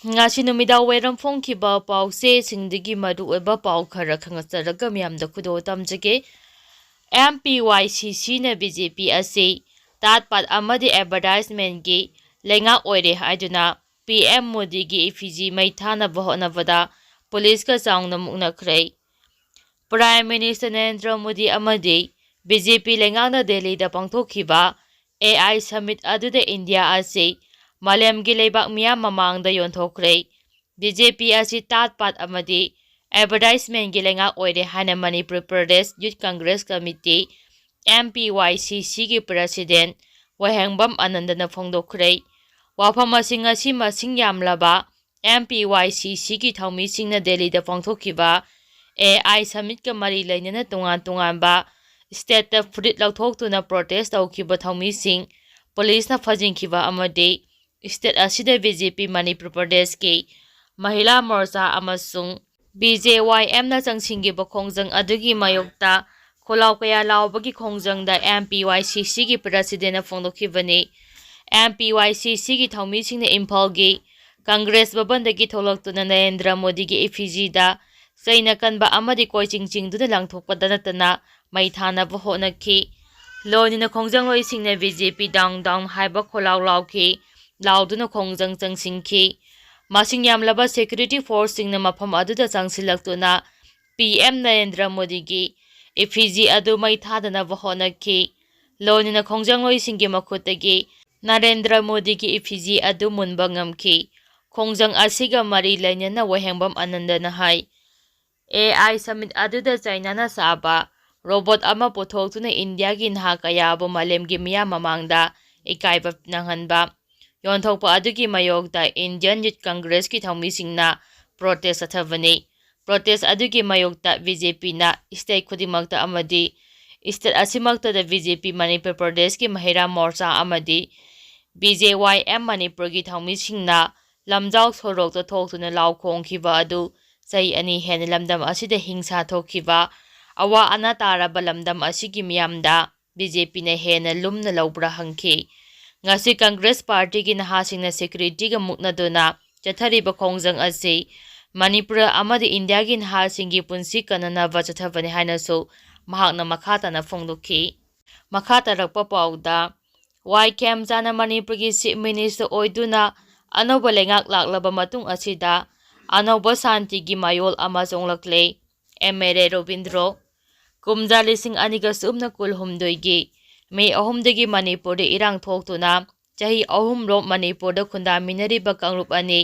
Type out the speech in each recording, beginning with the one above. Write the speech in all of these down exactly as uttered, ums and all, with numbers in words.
ꯉꯁꯤ ꯅꯨꯃꯤꯗꯥꯡ ꯋꯥꯏꯔꯝ ꯐꯣꯡꯈꯤꯕ ꯄꯥꯎꯆꯦꯁꯤꯡꯗꯒꯤ ꯃꯔꯨꯑꯣꯏꯕ ꯄꯥꯎ ꯈꯔ ꯈꯪꯍꯟꯖꯔꯒ ꯃꯤꯌꯥꯝꯗ ꯈꯨꯗꯣꯜ ꯇꯝꯖꯒꯦ꯫ ꯑꯦꯝ ꯄꯤ ꯋꯥꯏ ꯁꯤ ꯁꯤꯅ ꯕꯤ ꯖꯦ ꯄꯤ ꯑꯁꯤ ꯇꯥꯠ ꯄꯥꯠ ꯑꯃꯗꯤ ꯑꯦꯗꯚꯔꯇꯥꯏꯖꯃꯦꯟꯒꯤ ꯂꯩꯉꯥꯛ ꯑꯣꯏꯔꯦ ꯍꯥꯏꯗꯨꯅ ꯄꯤ ꯑꯦꯝ ꯃꯣꯗꯤꯒꯤ ꯏꯐꯤꯖꯤ ꯃꯩ ꯊꯥꯅꯕ ꯍꯣꯠꯅꯕꯗ ꯄꯨꯂꯤꯁꯀ ꯆꯥꯎꯅ ꯃꯨꯛꯅꯈ꯭ꯔꯦ꯫ ꯄ꯭ꯔꯥꯏꯝ ꯃꯤꯅꯤꯁꯇꯔ ꯅꯔꯦꯟꯗ꯭ꯔ ꯃꯣꯗꯤ ꯑꯃꯗꯤ ꯕꯤ ꯖꯦ ꯄꯤ ꯂꯩꯉꯥꯛꯅ ꯗꯦꯜꯂꯤꯗ ꯄꯥꯡꯊꯣꯛꯈꯤꯕ ꯑꯦ ꯑꯥꯏ ꯁꯃꯤꯠ ꯑꯗꯨꯗ ꯏꯟꯗꯤꯌꯥ ꯑꯁꯤ ꯃꯥꯂꯦꯝꯒꯤ ꯂꯩꯕꯥꯛ ꯃꯤꯌꯥꯝ ꯃꯃꯥꯡꯗ ꯌꯣꯟꯊꯣꯛꯈ꯭ꯔꯦ꯫ ꯕꯤ ꯖꯦ ꯄꯤ ꯑꯁꯤ ꯇꯥꯠ ꯄꯥꯠ ꯑꯃꯗꯤ ꯑꯦꯗꯚꯔꯇꯥꯏꯖꯃꯦꯟꯒꯤ ꯂꯩꯉꯥꯛ ꯑꯣꯏꯔꯦ ꯍꯥꯏꯅ ꯃꯅꯤꯄꯨꯔ ꯄ꯭ꯔꯗꯦꯁ ꯌꯨꯠ ꯀꯪꯒ꯭ꯔꯦꯁ ꯀꯃꯤꯇꯤ, ꯑꯦꯝ ꯄꯤ ꯋꯥꯏ ꯁꯤ ꯁꯤꯒꯤ ꯄ꯭ꯔꯁꯤꯗꯦꯟ ꯋꯥꯍꯦꯡꯕꯝ ꯑꯅꯟꯗꯅ ꯐꯣꯡꯗꯣꯛꯈ꯭ꯔꯦ꯫ ꯋꯥꯐꯝ ꯑꯁꯤ ꯉꯁꯤ ꯃꯁꯤꯡ ꯌꯥꯝꯂꯕ ꯑꯦꯝ ꯄꯤ ꯋꯥꯏ ꯁꯤ ꯁꯤꯒꯤ ꯊꯧꯃꯤꯁꯤꯡꯅ ꯗꯦꯜꯂꯤꯗ ꯄꯥꯡꯊꯣꯛꯈꯤꯕ ꯑꯦ ꯑꯥꯏ ꯁꯃꯤꯠꯀ ꯃꯔꯤ ꯂꯩꯅꯅ ꯇꯣꯉꯥꯟ ꯇꯣꯉꯥꯟꯕ ꯁ꯭ꯇꯦꯠꯇ ꯐꯨꯔꯤꯠ ꯂꯧꯊꯣꯛꯇꯨꯅ ꯄ꯭ꯔꯣꯇꯦꯁ ꯇꯧꯈꯤꯕ ꯊꯧꯃꯤꯁꯤꯡ ꯄꯨꯂꯤꯁꯅ ꯐꯥꯖꯤꯟꯈꯤꯕ ꯑꯃꯗꯤ ꯁ꯭ꯇꯦꯠ ꯑꯁꯤꯗ ꯕꯤ ꯖꯦ ꯄꯤ ꯃꯅꯤꯄꯨꯔ ꯄ꯭ꯔꯗꯦꯁꯀꯤ ꯃꯍꯤꯂꯥ ꯃꯣꯔꯆꯥ ꯑꯃꯁꯨꯡ ꯕꯤ ꯖꯦ ꯋꯥꯏ ꯑꯦꯝꯅ ꯆꯪꯁꯤꯟꯈꯤꯕ ꯈꯣꯡꯖꯪ ꯑꯗꯨꯒꯤ ꯃꯥꯌꯣꯛꯇ ꯈꯣꯜꯂꯥꯎ ꯀꯌꯥ ꯂꯥꯎꯕꯒꯤ ꯈꯣꯡꯖꯪꯗ ꯑꯦꯝ ꯄꯤ ꯋꯥꯏ ꯁꯤ ꯁꯤꯒꯤ ꯄ꯭ꯔꯁꯤꯗꯦꯟꯅ ꯐꯣꯡꯗꯣꯛꯈꯤꯕꯅꯤ꯫ ꯑꯦꯝ ꯄꯤ ꯋꯥꯏ ꯁꯤ ꯁꯤꯒꯤ ꯊꯧꯃꯤꯁꯤꯡꯅ ꯏꯝꯐꯥꯜꯒꯤ ꯀꯪꯒ꯭ꯔꯦꯁ ꯚꯕꯟꯗꯒꯤ ꯊꯣꯛꯂꯛꯇꯨꯅ ꯅꯔꯦꯟꯗ꯭ꯔ ꯃꯣꯗꯤꯒꯤ ꯏꯐꯤꯖꯤꯗ ꯆꯩꯅ ꯀꯟꯕ ꯑꯃꯗꯤ ꯀꯣꯏꯆꯤꯡ ꯆꯤꯡꯗꯨꯅ ꯂꯪꯊꯣꯛꯄꯗ ꯅꯠꯇꯅ ꯃꯩ ꯊꯥꯅꯕ ꯍꯣꯠꯅꯈꯤ꯫ ꯂꯣꯏꯅꯅ ꯈꯣꯡꯖꯪꯂꯣꯏꯁꯤꯡꯅ ꯕꯤ ꯖꯦ ꯄꯤ ꯗꯥꯎꯟ ꯗꯥꯎꯟ ꯍꯥꯏꯕ ꯈꯣꯜꯂꯥꯎ ꯂꯥꯎꯈꯤ, ꯂꯥꯎꯗꯨꯅ ꯈꯣꯡꯖꯪ ꯆꯪꯁꯤꯟꯈꯤ꯫ ꯃꯁꯤꯡ ꯌꯥꯝꯂꯕ ꯁꯦꯀ꯭ꯌꯨꯔꯤꯇꯤ ꯐꯣꯔꯁꯁꯤꯡꯅ ꯃꯐꯝ ꯑꯗꯨꯗ ꯆꯪꯁꯤꯜꯂꯛꯇꯨꯅ ꯄꯤ ꯑꯦꯝ ꯅꯔꯦꯟꯗ꯭ꯔ ꯃꯣꯗꯤꯒꯤ ꯏꯐꯤꯖꯤ ꯑꯗꯨ ꯃꯩ ꯊꯥꯗꯅꯕ ꯍꯣꯠꯅꯈꯤ꯫ ꯂꯣꯏꯅꯅ ꯈꯣꯡꯖꯪꯂꯣꯏꯁꯤꯡꯒꯤ ꯃꯈꯨꯠꯇꯒꯤ ꯅꯔꯦꯟꯗ꯭ꯔ ꯃꯣꯗꯤꯒꯤ ꯏꯐꯤꯖꯤ ꯑꯗꯨ ꯃꯨꯟꯕ ꯉꯝꯈꯤ꯫ ꯈꯣꯡꯖꯪ ꯑꯁꯤꯒ ꯃꯔꯤ ꯂꯩꯅꯅ ꯋꯥꯍꯦꯡꯕꯝ ꯑꯅꯟꯗꯅ ꯍꯥꯏ, ꯑꯦ ꯑꯥꯏ ꯁꯃꯤꯠ ꯑꯗꯨꯗ ꯆꯥꯏꯅꯥꯅ ꯁꯥꯕ ꯔꯣꯕꯣꯠ ꯑꯃ ꯄꯨꯊꯣꯛꯇꯨꯅ ꯏꯟꯗꯤꯌꯥꯒꯤ ꯅꯍꯥ ꯀꯌꯥꯕꯨ ꯃꯥꯂꯦꯝꯒꯤ ꯃꯤꯌꯥꯝ ꯃꯃꯥꯡꯗ ꯏꯀꯥꯏꯕ ꯅꯪꯍꯟꯕ ꯌꯣꯟꯊꯣꯛꯄ ꯑꯗꯨꯒꯤ ꯃꯥꯌꯣꯛꯇ ꯏꯟꯗꯤꯌꯟ ꯌꯨꯠ ꯀꯪꯒ꯭ꯔꯦꯁꯀꯤ ꯊꯧꯃꯤꯁꯤꯡꯅ ꯄ꯭ꯔꯣꯇꯦꯁ ꯆꯠꯊꯕꯅꯤ꯫ ꯄ꯭ꯔꯣꯇꯦꯁ ꯑꯗꯨꯒꯤ ꯃꯥꯌꯣꯛꯇ ꯕꯤ ꯖꯦ ꯄꯤꯅ ꯁ꯭ꯇꯦꯠ ꯈꯨꯗꯤꯡꯃꯛꯇ ꯑꯃꯗꯤ ꯁ꯭ꯇꯦꯠ ꯑꯁꯤꯃꯛꯇꯗ ꯕꯤ ꯖꯦ ꯄꯤ ꯃꯅꯤꯄꯨꯔ ꯄ꯭ꯔꯗꯦꯁꯀꯤ ꯃꯍꯤꯂꯥ ꯃꯣꯔꯆꯥ ꯑꯃꯗꯤ ꯕꯤ ꯖꯦ ꯋꯥꯏ ꯑꯦꯝ ꯃꯅꯤꯄꯨꯔꯒꯤ ꯊꯧꯃꯤꯁꯤꯡꯅ ꯂꯝꯖꯥꯎ ꯁꯣꯔꯣꯛꯇ ꯊꯣꯛꯇꯨꯅ ꯂꯥꯎ ꯈꯣꯡꯈꯤꯕ ꯑꯗꯨ ꯆꯍꯤ ꯑꯅꯤ ꯍꯦꯟꯅ ꯂꯝꯗꯝ ꯑꯁꯤꯗ ꯍꯤꯡꯁꯥ ꯊꯣꯛꯈꯤꯕ, ꯑꯋꯥ ꯑꯅꯥ ꯇꯥꯔꯕ ꯂꯝꯗꯝ ꯑꯁꯤꯒꯤ ꯃꯤꯌꯥꯝꯗ ꯕꯤ ꯖꯦ ꯄꯤꯅ ꯍꯦꯟꯅ ꯂꯨꯝꯅ ꯂꯧꯕ꯭ꯔꯥ ꯍꯪꯈꯤ꯫ ꯉꯁꯤ ꯀꯪꯒ꯭ꯔꯦꯁ ꯄꯥꯔꯇꯤꯒꯤ ꯅꯍꯥꯁꯤꯡꯅ ꯁꯦꯀ꯭ꯌꯨꯔꯤꯇꯤꯒ ꯃꯨꯛꯅꯗꯨꯅ ꯆꯠꯊꯔꯤꯕ ꯈꯣꯡꯖꯪ ꯑꯁꯤ ꯃꯅꯤꯄꯨꯔ ꯑꯃꯗꯤ ꯏꯟꯗꯤꯌꯥꯒꯤ ꯅꯍꯥꯁꯤꯡꯒꯤ ꯄꯨꯟꯁꯤ ꯀꯟꯅꯅꯕ ꯆꯠꯊꯕꯅꯤ ꯍꯥꯏꯅꯁꯨ ꯃꯍꯥꯛꯅ ꯃꯈꯥ ꯇꯥꯅ ꯐꯣꯡꯗꯣꯛꯈꯤ꯫ ꯃꯈꯥ ꯇꯥꯔꯛꯄ ꯄꯥꯎꯗ, ꯋꯥꯏ ꯈꯦꯝꯆꯥꯟꯅ ꯃꯅꯤꯄꯨꯔꯒꯤ ꯆꯤꯐ ꯃꯤꯅꯤꯁꯇꯔ ꯑꯣꯏꯗꯨꯅ ꯑꯅꯧꯕ ꯂꯩꯉꯥꯛ ꯂꯥꯛꯂꯕ ꯃꯇꯨꯡ ꯑꯁꯤꯗ ꯑꯅꯧꯕ ꯁꯥꯟꯇꯤꯒꯤ ꯃꯌꯣꯜ ꯑꯃ ꯆꯣꯡꯂꯛꯂꯦ꯫ M L A Robindro. ꯀꯨꯝꯖꯥ ꯂꯤꯁꯤꯡ ꯑꯅꯤꯒ ꯁꯨꯞꯅ ꯀꯨꯟꯍꯨꯝꯗꯣꯏꯒꯤ ꯃꯦ ꯑꯍꯨꯝꯗꯒꯤ ꯃꯅꯤꯄꯨꯔꯗ ꯏꯔꯥꯡ ꯊꯣꯛꯇꯨꯅ ꯆꯍꯤ ꯑꯍꯨꯝꯔꯣꯝ ꯃꯅꯤꯄꯨꯔꯗ ꯈꯨꯟꯗꯥꯃꯤꯟꯅꯔꯤꯕ ꯀꯥꯡꯂꯨꯞ ꯑꯅꯤ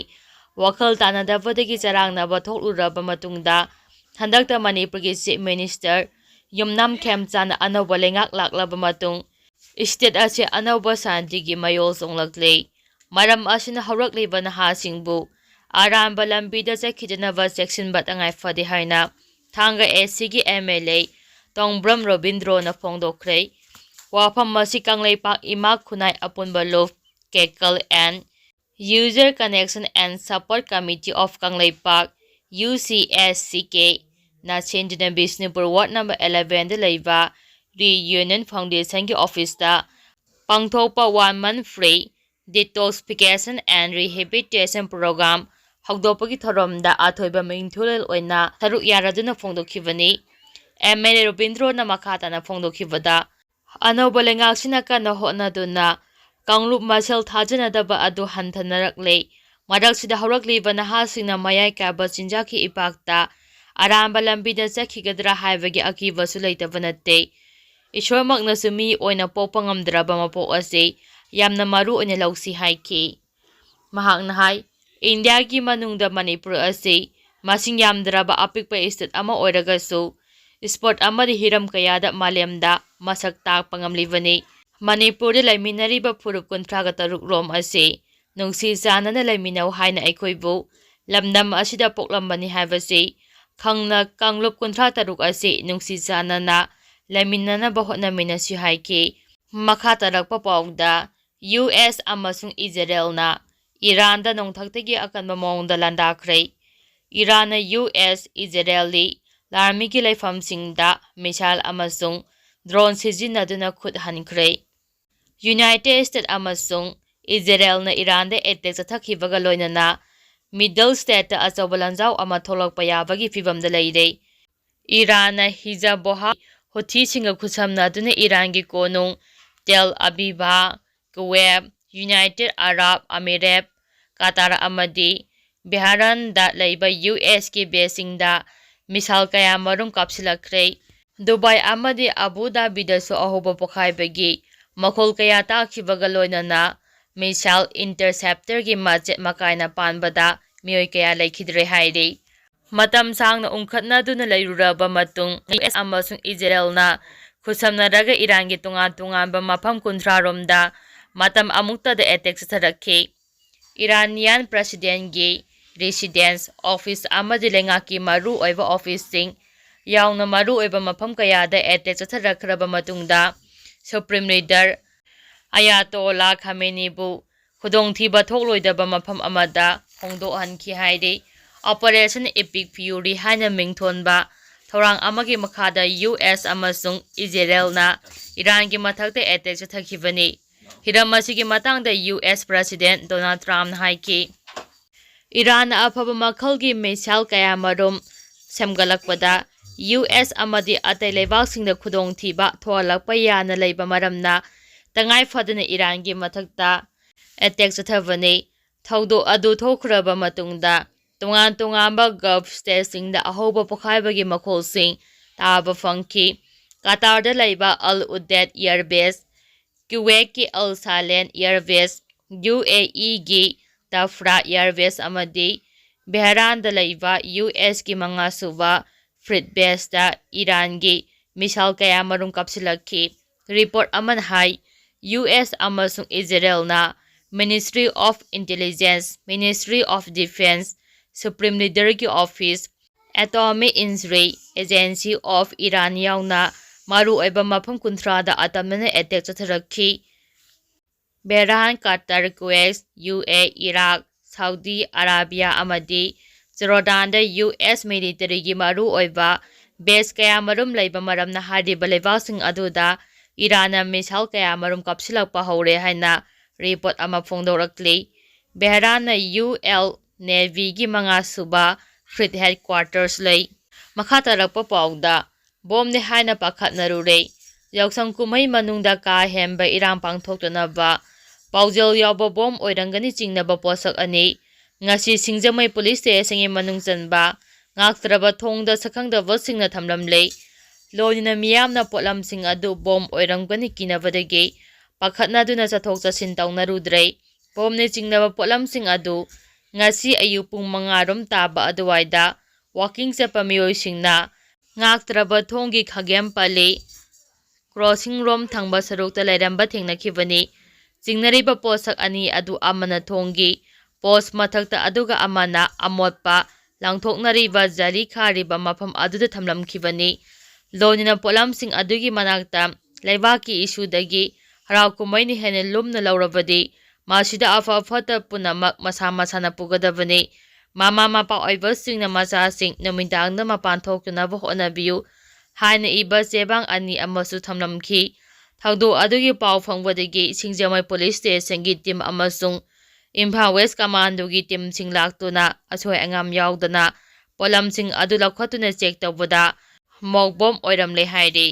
ꯋꯥꯈꯜ ꯇꯥꯅꯗꯕꯗꯒꯤ ꯆꯔꯥꯡꯅꯕ ꯊꯣꯛꯂꯨꯔꯕ ꯃꯇꯨꯡꯗ, ꯍꯟꯗꯛꯇ ꯃꯅꯤꯄꯨꯔꯒꯤ ꯆꯤꯐ ꯃꯤꯅꯤꯁꯇꯔ ꯌꯨꯝꯅꯥꯝ ꯈꯦꯝꯆꯥꯟꯅ ꯑꯅꯧꯕ ꯂꯩꯉꯥꯛ ꯂꯥꯛꯂꯕ ꯃꯇꯨꯡ, ꯏꯁꯇꯦꯠ ꯑꯁꯤ ꯑꯅꯧꯕ ꯁꯥꯟꯇꯤꯒꯤ ꯃꯌꯣꯜ ꯆꯣꯡꯂꯛꯂꯦ꯫ ꯃꯔꯝ ꯑꯁꯤꯅ ꯍꯧꯔꯛꯂꯤꯕ ꯅꯍꯥꯁꯤꯡꯕꯨ ꯑꯔꯥꯟꯕ ꯂꯝꯕꯤꯗ ꯆꯠꯈꯤꯗꯅꯕ ꯆꯦꯛꯁꯤꯟꯕ ꯇꯉꯥꯏ ꯐꯗꯦ ꯍꯥꯏꯅ ꯊꯥꯡꯒ ꯑꯦꯁ ꯁꯤꯒꯤ ꯑꯦꯝ ꯑꯦꯜ ꯑꯦ ꯇꯣꯡꯕ꯭ꯔꯝ ꯔꯣꯕꯤꯟꯗ꯭ꯔꯣꯅ ꯐꯣꯡꯗꯣꯛꯈ꯭ꯔꯦ꯫ ꯋꯥꯐꯝ ꯑꯁꯤ ꯀꯪꯂꯩꯄꯥꯛ ꯏꯃꯥ ꯈꯨꯟꯅꯥꯏ ꯑꯄꯨꯟꯕ ꯂꯨꯞ, ꯀꯦꯀꯜ and User Connection and Support Committee of Kangleipak, U C S C K, ꯅ ꯁꯤꯟꯗꯨꯅ ꯕꯤꯁꯅꯨꯄꯨꯔ ꯋꯥꯔꯗ ꯅꯝꯕꯔ eleven ꯗ ꯂꯩꯕ ꯔꯤꯌꯨꯅꯤꯌꯟ ꯐꯥꯎꯟꯗꯦꯁꯟꯒꯤ ꯑꯣꯐꯤꯁꯇ ꯄꯥꯡꯊꯣꯛꯄ one month free detoxification and rehabilitation program ꯍꯧꯗꯣꯛꯄꯒꯤ ꯊꯧꯔꯝꯗ ꯑꯊꯣꯏꯕ ꯃꯤꯡꯊꯣꯜ ꯑꯣꯏꯅ ꯁꯔꯨꯛ ꯌꯥꯔꯗꯨꯅ ꯐꯣꯡꯗꯣꯛꯈꯤꯕꯅꯤ꯫ ꯑꯦꯝ ꯑꯦꯜ ꯑꯦ ꯔꯣꯕꯤꯟꯗ꯭ꯔꯣꯅ ꯃꯈꯥ ꯇꯥꯅ ꯐꯣꯡꯗꯣꯛꯈꯤꯕꯗ, ꯑꯅꯧꯕ ꯂꯩꯉꯥꯛꯁꯤꯅ ꯀꯟꯅ ꯍꯣꯠꯅꯗꯨꯅ ꯀꯥꯡꯂꯨꯞ ꯃꯁꯦꯜ ꯊꯥꯖꯅꯗꯕ ꯑꯗꯨ ꯍꯟꯊꯅꯔꯛꯂꯦ꯫ ꯃꯔꯛꯁꯤꯗ ꯍꯧꯔꯛꯂꯤꯕ ꯅꯍꯥꯁꯤꯡꯅ ꯃꯌꯥꯏ ꯀꯥꯕ ꯆꯤꯟꯖꯥꯛꯀꯤ ꯏꯄꯥꯛꯇ ꯑꯔꯥꯟꯕ ꯂꯝꯕꯤꯗ ꯆꯠꯈꯤꯒꯗ꯭ꯔꯥ ꯍꯥꯏꯕꯒꯤ ꯑꯀꯤꯕꯁꯨ ꯂꯩꯇꯕ ꯅꯠꯇꯦ꯫ ꯏꯁꯣꯔꯃꯛꯅꯁꯨ ꯃꯤ ꯑꯣꯏꯅ ꯄꯣꯛꯄ ꯉꯝꯗ꯭ꯔꯕ ꯃꯄꯣꯛ ꯑꯁꯤ ꯌꯥꯝꯅ ꯃꯔꯨ ꯑꯣꯏꯅ ꯂꯧꯁꯤ ꯍꯥꯏꯈꯤ꯫ ꯃꯍꯥꯛꯅ ꯍꯥꯏ, ꯏꯟꯗꯤꯌꯥꯒꯤ ꯃꯅꯨꯡꯗ ꯃꯅꯤꯄꯨꯔ ꯑꯁꯤ ꯃꯁꯤꯡ ꯌꯥꯝꯗ꯭ꯔꯕ ꯑꯄꯤꯛꯄ ꯏꯁꯇꯦꯠ ꯑꯃ ꯑꯣꯏꯔꯒꯁꯨ, ꯏꯁꯄꯣꯔꯠ ꯑꯃꯗꯤ ꯍꯤꯔꯝ ꯀꯌꯥꯗ ꯃꯥꯂꯦꯝꯗ ꯃꯁꯛ ꯇꯥꯛꯄ ꯉꯝꯂꯤꯕꯅꯤ꯫ ꯃꯅꯤꯄꯨꯔꯗ ꯂꯩꯃꯤꯟꯅꯔꯤꯕ ꯐꯨꯔꯨꯞ ꯀꯨꯟꯊ꯭ꯔꯥꯒ ꯇꯔꯨꯛ ꯔꯣꯝ ꯑꯁꯤ ꯅꯨꯡꯁꯤ ꯆꯥꯟꯅꯅ ꯂꯩꯃꯤꯟꯅꯧ ꯍꯥꯏꯅ ꯑꯩꯈꯣꯏꯕꯨ ꯂꯝꯗꯝ ꯑꯁꯤꯗ ꯄꯣꯛꯂꯝꯕꯅꯤ ꯍꯥꯏꯕꯁꯤ ꯈꯪꯅ, ꯀꯥꯡꯂꯨꯞ ꯀꯨꯟꯊ꯭ꯔꯥ ꯇꯔꯨꯛ ꯑꯁꯤ ꯅꯨꯡꯁꯤ ꯆꯥꯟꯅꯅ ꯂꯩꯃꯤꯟꯅꯅꯕ ꯍꯣꯠꯅꯃꯤꯟꯅꯁꯤ ꯍꯥꯏꯈꯤ꯫ ꯃꯈꯥ ꯇꯥꯔꯛꯄ ꯄꯥꯎꯗ, ꯌꯨ ꯑꯦꯁ ꯑꯃꯁꯨꯡ ꯏꯖꯔꯦꯜꯅ ꯏꯔꯥꯟꯗ ꯅꯣꯡꯊꯛꯇꯒꯤ ꯑꯀꯟꯕ ꯃꯑꯣꯡꯗ ꯂꯥꯟꯗꯥꯈ꯭ꯔꯦ꯫ ꯏꯔꯥꯟꯅ ꯌꯨ ꯑꯦꯁ ꯏꯖꯔꯦꯜꯂꯤ ꯂꯥꯟꯃꯤꯒꯤ ꯂꯩꯐꯝꯁꯤꯡꯗ ꯃꯤꯁꯥꯏꯜ ꯑꯃꯁꯨꯡ ꯗ꯭ꯔꯣꯟ ꯁꯤꯖꯤꯟꯅꯗꯨꯅ ꯈꯨꯠ ꯍꯟꯈ꯭ꯔꯦ꯫ ꯌꯨꯅꯥꯏꯇꯦꯗ ꯁ꯭ꯇꯦꯠ ꯑꯃꯁꯨꯡ ꯏꯖꯔꯦꯜꯅ ꯏꯔꯥꯟꯗ ꯑꯦꯇꯦꯛ ꯆꯠꯊꯈꯤꯕꯒ ꯂꯣꯏꯅꯅ Middle East ꯇ ꯑꯆꯧꯕ ꯂꯥꯟꯖꯥꯎ ꯑꯃ ꯊꯣꯛꯂꯛꯄ ꯌꯥꯕꯒꯤ ꯐꯤꯚꯝꯗ ꯂꯩꯔꯦ꯫ ꯏꯔꯥꯟꯅ ꯍꯤꯖꯕꯣꯍꯥ ꯍꯨꯊꯤꯁꯤꯡꯒ ꯈꯨꯠꯁꯝꯅꯗꯨꯅ ꯏꯔꯥꯟꯒꯤ ꯀꯣꯅꯨꯡ ꯇꯦꯜ ꯑꯕꯤꯕ, ꯀꯨꯋꯦꯠ, ꯌꯨꯅꯥꯏꯇꯦꯗ ꯑꯔꯥꯕ ꯑꯃꯤꯔꯦꯠ, ꯀꯇꯥꯔ ꯑꯃꯗꯤ ꯕꯦꯍꯔꯥꯟꯗ ꯂꯩꯕ ꯌꯨ ꯑꯦꯁꯀꯤ ꯕꯦꯁꯁꯤꯡꯗ ꯃꯤꯁꯥꯏꯜ ꯀꯌꯥ ꯃꯔꯨꯝ ꯀꯥꯞꯁꯤꯜꯂꯛꯈ꯭ꯔꯦ꯫ ꯗꯨꯕꯥꯏ ꯑꯃꯗꯤ ꯑꯕꯨ ꯙꯥꯕꯤꯗꯁꯨ ꯑꯍꯧꯕ ꯄꯣꯈꯥꯏꯕꯒꯤ ꯃꯈꯣꯜ ꯀꯌꯥ ꯇꯥꯈꯤꯕꯒ ꯂꯣꯏꯅꯅ ꯃꯤꯁꯥꯏꯜ ꯏꯟꯇꯔꯁꯦꯞꯇꯔꯒꯤ ꯃꯆꯦꯠ ꯃꯀꯥꯏꯅ ꯄꯥꯟꯕꯗ ꯃꯤꯑꯣꯏ ꯀꯌꯥ ꯂꯩꯈꯤꯗ꯭ꯔꯦ ꯍꯥꯏꯔꯤ꯫ ꯃꯇꯝ ꯁꯥꯡꯅ ꯎꯪꯈꯠꯅꯗꯨꯅ ꯂꯩꯔꯨꯔꯕ ꯃꯇꯨꯡ, ꯌꯨ ꯑꯦꯁ ꯑꯃꯁꯨꯡ ꯏꯖꯔꯦꯜꯅ ꯈꯨꯠꯁꯝꯅꯔꯒ ꯏꯔꯥꯟꯒꯤ ꯇꯣꯉꯥꯟ ꯇꯣꯉꯥꯟꯕ ꯃꯐꯝ ꯀꯨꯟꯊ꯭ꯔꯥ ꯔꯣꯝꯗ ꯃꯇꯝ ꯑꯃꯨꯛꯇꯗ ꯑꯦꯇꯦꯛ ꯆꯠꯊꯔꯛꯈꯤ꯫ ꯏꯔꯥꯅꯤꯌꯥꯟ ꯄ꯭ꯔꯦꯁꯤꯗꯦꯟꯒꯤ ꯔꯤꯁꯤꯗꯦꯟꯁ, ꯑꯣꯐꯤꯁ ꯑꯃꯗꯤ ꯂꯩꯉꯥꯛꯀꯤ ꯃꯔꯨ ꯑꯣꯏꯕ ꯑꯣꯐꯤꯁꯁꯤꯡ ꯌꯥꯎꯅ ꯃꯔꯨ ꯑꯣꯏꯕ ꯃꯐꯝ ꯀꯌꯥꯗ ꯑꯦꯇꯦꯛ ꯆꯠꯊꯔꯛꯈ꯭ꯔꯕ ꯃꯇꯨꯡꯗ, ꯁꯨꯄ꯭ꯔꯤꯝ ꯂꯤꯗꯔ ꯑꯌꯥꯇꯣꯂꯥ ꯈꯥꯃꯦꯅꯤꯕꯨ ꯈꯨꯗꯣꯡꯊꯤꯕ ꯊꯣꯛꯂꯣꯏꯗꯕ ꯃꯐꯝ ꯑꯃꯗ ꯍꯣꯡꯗꯣꯛꯍꯟꯈꯤ ꯍꯥꯏꯔꯤ꯫ ꯑꯣꯄꯔꯦꯁꯟ ꯏꯄꯤꯛ ꯐ꯭ꯌꯨꯔꯤ ꯍꯥꯏꯅ ꯃꯤꯡꯊꯣꯟꯕ ꯊꯧꯔꯥꯡ ꯑꯃꯒꯤ ꯃꯈꯥꯗ ꯌꯨ ꯑꯦꯁ ꯑꯃꯁꯨꯡ ꯏꯖꯔꯦꯜꯅ ꯏꯔꯥꯟꯒꯤ ꯃꯊꯛꯇ ꯑꯦꯇꯦꯛ ꯆꯠꯊꯈꯤꯕꯅꯤ꯫ ꯍꯤꯔꯝ ꯑꯁꯤꯒꯤ ꯃꯇꯥꯡꯗ ꯌꯨ ꯑꯦꯁ ꯄ꯭ꯔꯦꯁꯤꯗꯦꯟ ꯗꯣꯅꯥꯜꯗ ꯇ꯭ꯔꯝꯞꯅ ꯍꯥꯏꯈꯤ, "ꯏꯔꯥꯟꯅ ꯑꯐꯕ ꯃꯈꯜꯒꯤ ꯃꯤꯁꯥꯏꯜ ꯀꯌꯥ ꯃꯔꯨꯝ ꯁꯦꯝꯒꯠꯂꯛꯄꯗ ꯌꯨ ꯑꯦꯁ ꯑꯃꯗꯤ ꯑꯇꯩ ꯂꯩꯕꯥꯛꯁꯤꯡꯗ ꯈꯨꯗꯣꯡꯊꯤꯕ ꯊꯣꯛꯍꯜꯂꯛꯄ ꯌꯥꯅ ꯂꯩꯕ ꯃꯔꯝꯅ ꯇꯉꯥꯏ ꯐꯗꯅ ꯏꯔꯥꯟꯒꯤ ꯃꯊꯛꯇ ꯑꯦꯇꯦꯛ ꯆꯠꯊꯕꯅꯤ꯫ ꯊꯧꯗꯣꯛ ꯑꯗꯨ ꯊꯣꯛꯈ꯭ꯔꯕ ꯃꯇꯨꯡꯗ ꯇꯣꯉꯥꯟ ꯇꯣꯉꯥꯟꯕ ꯒꯜꯐ ꯁ꯭ꯇꯦꯠꯁꯤꯡꯗ ꯑꯍꯧꯕ ꯄꯣꯈꯥꯏꯕꯒꯤ ꯃꯈꯣꯜꯁꯤꯡ ꯇꯥꯕ ꯐꯪꯈꯤ꯫ ꯀꯇꯥꯔꯗ ꯂꯩꯕ ꯑꯜ ꯎꯗꯦꯗ ꯑꯦꯌꯔꯕꯦꯁ, ꯀꯨꯋꯦꯠꯀꯤ ꯑꯜ ꯁꯥꯂꯦꯟ ꯑꯦꯌꯔꯕꯦꯁ, ꯌꯨ ꯑꯦ ꯏꯒꯤ ꯇꯐ꯭ꯔꯥ ꯑꯦꯌꯔꯕꯦꯁ ꯑꯃꯗꯤ ꯕꯦꯍꯔꯥꯟꯗ ꯂꯩꯕ ꯌꯨ ꯑꯦꯁꯀꯤ ꯃꯉꯥꯁꯨꯕ ꯐ꯭ꯂꯤꯠ ꯕꯦꯁꯇ ꯏꯔꯥꯟꯒꯤ ꯃꯤꯁꯥꯏꯜ ꯀꯌꯥ ꯃꯔꯨꯝ ꯀꯥꯞꯁꯤꯜꯂꯛꯈꯤ꯫ ꯔꯤꯄꯣꯔꯠ ꯑꯃꯅ ꯍꯥꯏ, ꯌꯨ ꯑꯦꯁ ꯑꯃꯁꯨꯡ ꯏꯖꯔꯦꯜꯅ Ministry of Intelligence, Ministry of Defense, supreme ꯂꯤꯗꯔꯒꯤ office, Atomic Energy Agency of Iran ꯌꯥꯎꯅ ꯃꯔꯨꯑꯣꯏꯕ ꯃꯐꯝ ꯀꯨꯟꯊ꯭ꯔꯥꯗ ꯑꯇꯝꯅꯅ ꯑꯦꯇꯦꯛ ꯆꯠꯊꯔꯛꯈꯤ꯫ Bahrain, Qatar, Kuwait, U A, Iraq, Saudi Arabia ꯑꯃꯗꯤ ꯖꯣꯔꯗꯥꯟꯗ ꯌꯨ ꯑꯦꯁ ꯃꯤꯂꯤꯇꯔꯤꯒꯤ ꯃꯔꯨꯑꯣꯏꯕ ꯕꯦꯁ ꯀꯌꯥ ꯃꯔꯨꯝ ꯂꯩꯕ ꯃꯔꯝꯅ ꯍꯥꯏꯔꯤꯕ ꯂꯩꯕꯥꯛꯁꯤꯡ ꯑꯗꯨꯗ ꯏꯔꯥꯟꯅ ꯃꯤꯁꯥꯏꯜ ꯀꯌꯥ ꯃꯔꯨꯝ ꯀꯥꯞꯁꯤꯜꯂꯛꯄ ꯍꯧꯔꯦ ꯍꯥꯏꯅ ꯔꯤꯄꯣꯔꯠ ꯑꯃ ꯐꯣꯡꯗꯣꯔꯛꯂꯤ꯫ ꯕꯦꯍꯔꯥꯟꯅ ꯌꯨ ꯑꯦꯜ ꯅꯦꯚꯤꯒꯤ ꯃꯉꯥ ꯁꯨꯕ ꯐ꯭ꯂꯤꯠ ꯍꯦꯗꯀ꯭ꯋꯥꯇꯔꯁ ꯂꯩ꯫ ꯃꯈꯥ ꯇꯥꯔꯛꯄ ꯄꯥꯎꯗ, ꯕꯣꯝꯅꯦ ꯍꯥꯏꯅ ꯄꯥꯈꯠꯅꯔꯨꯔꯦ꯫ ꯌꯥꯎꯁꯪ ꯀꯨꯝꯍꯩ ꯃꯅꯨꯡꯗ ꯀꯥ ꯍꯦꯟꯕ ꯏꯔꯥꯡ ꯄꯥꯡꯊꯣꯛꯇꯅꯕ ꯄꯥꯎꯖꯦꯜ ꯌꯥꯎꯕ ꯕꯣꯝ ꯑꯣꯏꯔꯝꯒꯅꯤ ꯆꯤꯡꯅꯕ ꯄꯣꯠꯁꯛ ꯑꯅꯤ ꯉꯁꯤ ꯁꯤꯡꯖꯃꯩ ꯄꯨꯂꯤꯁ ꯁ꯭ꯇꯦꯁꯟꯒꯤ ꯃꯅꯨꯡ ꯆꯟꯕ ꯉꯥꯛꯇ꯭ꯔꯕ ꯊꯣꯡꯗ ꯁꯛꯈꯪꯗꯕꯁꯤꯡꯅ ꯊꯝꯂꯝꯂꯦ꯫ ꯂꯣꯏꯅꯅ ꯃꯤꯌꯥꯝꯅ ꯄꯣꯠꯂꯝꯁꯤꯡ ꯑꯗꯨ ꯕꯣꯝ ꯑꯣꯏꯔꯝꯒꯅꯤ ꯀꯤꯅꯕꯗꯒꯤ ꯄꯥꯈꯠꯅꯗꯨꯅ ꯆꯠꯊꯣꯛ ꯆꯠꯁꯤꯟ ꯇꯧꯅꯔꯨꯗ꯭ꯔꯦ꯫ ꯕꯣꯝꯅ ꯆꯤꯡꯅꯕ ꯄꯣꯠꯂꯝꯁꯤꯡ ꯑꯗꯨ ꯉꯁꯤ ꯑꯌꯨꯛ ꯄꯨꯡ ꯃꯉꯥ ꯔꯣꯝ ꯇꯥꯕ ꯑꯗꯨꯋꯥꯏꯗ ꯋꯥꯀꯤꯡ ꯆꯠꯄ ꯃꯤꯑꯣꯏꯁꯤꯡꯅ ꯉꯥꯛꯇ꯭ꯔꯕ ꯊꯣꯡꯒꯤ ꯈꯥꯒꯦꯝ ꯄꯜꯂꯤ ꯀ꯭ꯔꯣꯁꯤꯡ ꯔꯣꯝ ꯊꯪꯕ ꯁꯔꯨꯛꯇ ꯂꯩꯔꯝꯕ ꯊꯦꯡꯅꯈꯤꯕꯅꯤ꯫ ꯆꯤꯡꯅꯔꯤꯕ ꯄꯣꯠꯁꯛ ꯑꯅꯤ ꯑꯗꯨ ꯑꯃꯅ ꯊꯣꯡꯒꯤ ꯄꯣꯁ ꯃꯊꯛꯇ ꯑꯗꯨꯒ ꯑꯃꯅ ꯑꯃꯣꯠꯄ ꯂꯪꯊꯣꯛꯅꯔꯤꯕ ꯖꯂꯤ ꯈꯥꯔꯤꯕ ꯃꯐꯝ ꯑꯗꯨꯗ ꯊꯝꯂꯝꯈꯤꯕꯅꯤ꯫ ꯂꯣꯏꯅꯅ ꯄꯣꯠꯂꯝꯁꯤꯡ ꯑꯗꯨꯒꯤ ꯃꯅꯥꯛꯇ ꯂꯩꯕꯥꯛꯀꯤ ꯏꯁꯨꯗꯒꯤ ꯍꯔꯥꯎ ꯀꯨꯝꯍꯩꯅ ꯍꯦꯟꯅ ꯂꯨꯝꯅ ꯂꯧꯔꯕꯗꯤ ꯃꯁꯤꯗ ꯑꯐ ꯐꯠꯇ ꯄꯨꯝꯅꯃꯛ ꯃꯁꯥ ꯃꯁꯥꯅ ꯄꯨꯒꯗꯕꯅꯤ꯫ ꯃꯃꯥ ꯃꯄꯥ ꯑꯣꯏꯕꯁꯤꯡꯅ ꯃꯆꯥꯁꯤꯡ ꯅꯨꯃꯤꯗꯥꯡꯗ ꯃꯄꯥꯟ ꯊꯣꯛꯇꯅꯕ ꯍꯣꯠꯅꯕꯤꯌꯨ ꯍꯥꯏꯅ ꯏꯕ ꯆꯦꯕꯥꯡ ꯑꯅꯤ ꯑꯃꯁꯨ ꯊꯝꯂꯝꯈꯤ꯫ ꯊꯧꯗꯣꯛ ꯑꯗꯨꯒꯤ ꯄꯥꯎ ꯐꯪꯕꯗꯒꯤ ꯁꯤꯡꯖꯃꯩ ꯄꯨꯂꯤꯁ ꯁ꯭ꯇꯦꯁꯟꯒꯤ ꯇꯤꯝ ꯑꯃꯁꯨꯡ ꯏꯝꯐꯥꯜ ꯋꯦꯁ ꯀꯃꯥꯟꯗꯣꯒꯤ ꯇꯤꯝꯁꯤꯡ ꯂꯥꯛꯇꯨꯅ ꯑꯁꯣꯏ ꯑꯉꯥꯝ ꯌꯥꯎꯗꯅ ꯄꯣꯠꯂꯝꯁꯤꯡ ꯑꯗꯨ ꯂꯧꯈꯠꯇꯨꯅ ꯆꯦꯛ ꯇꯧꯕꯗ ꯃꯣꯛ ꯕꯣꯝ ꯑꯣꯏꯔꯝꯂꯦ ꯍꯥꯏꯔꯤ꯫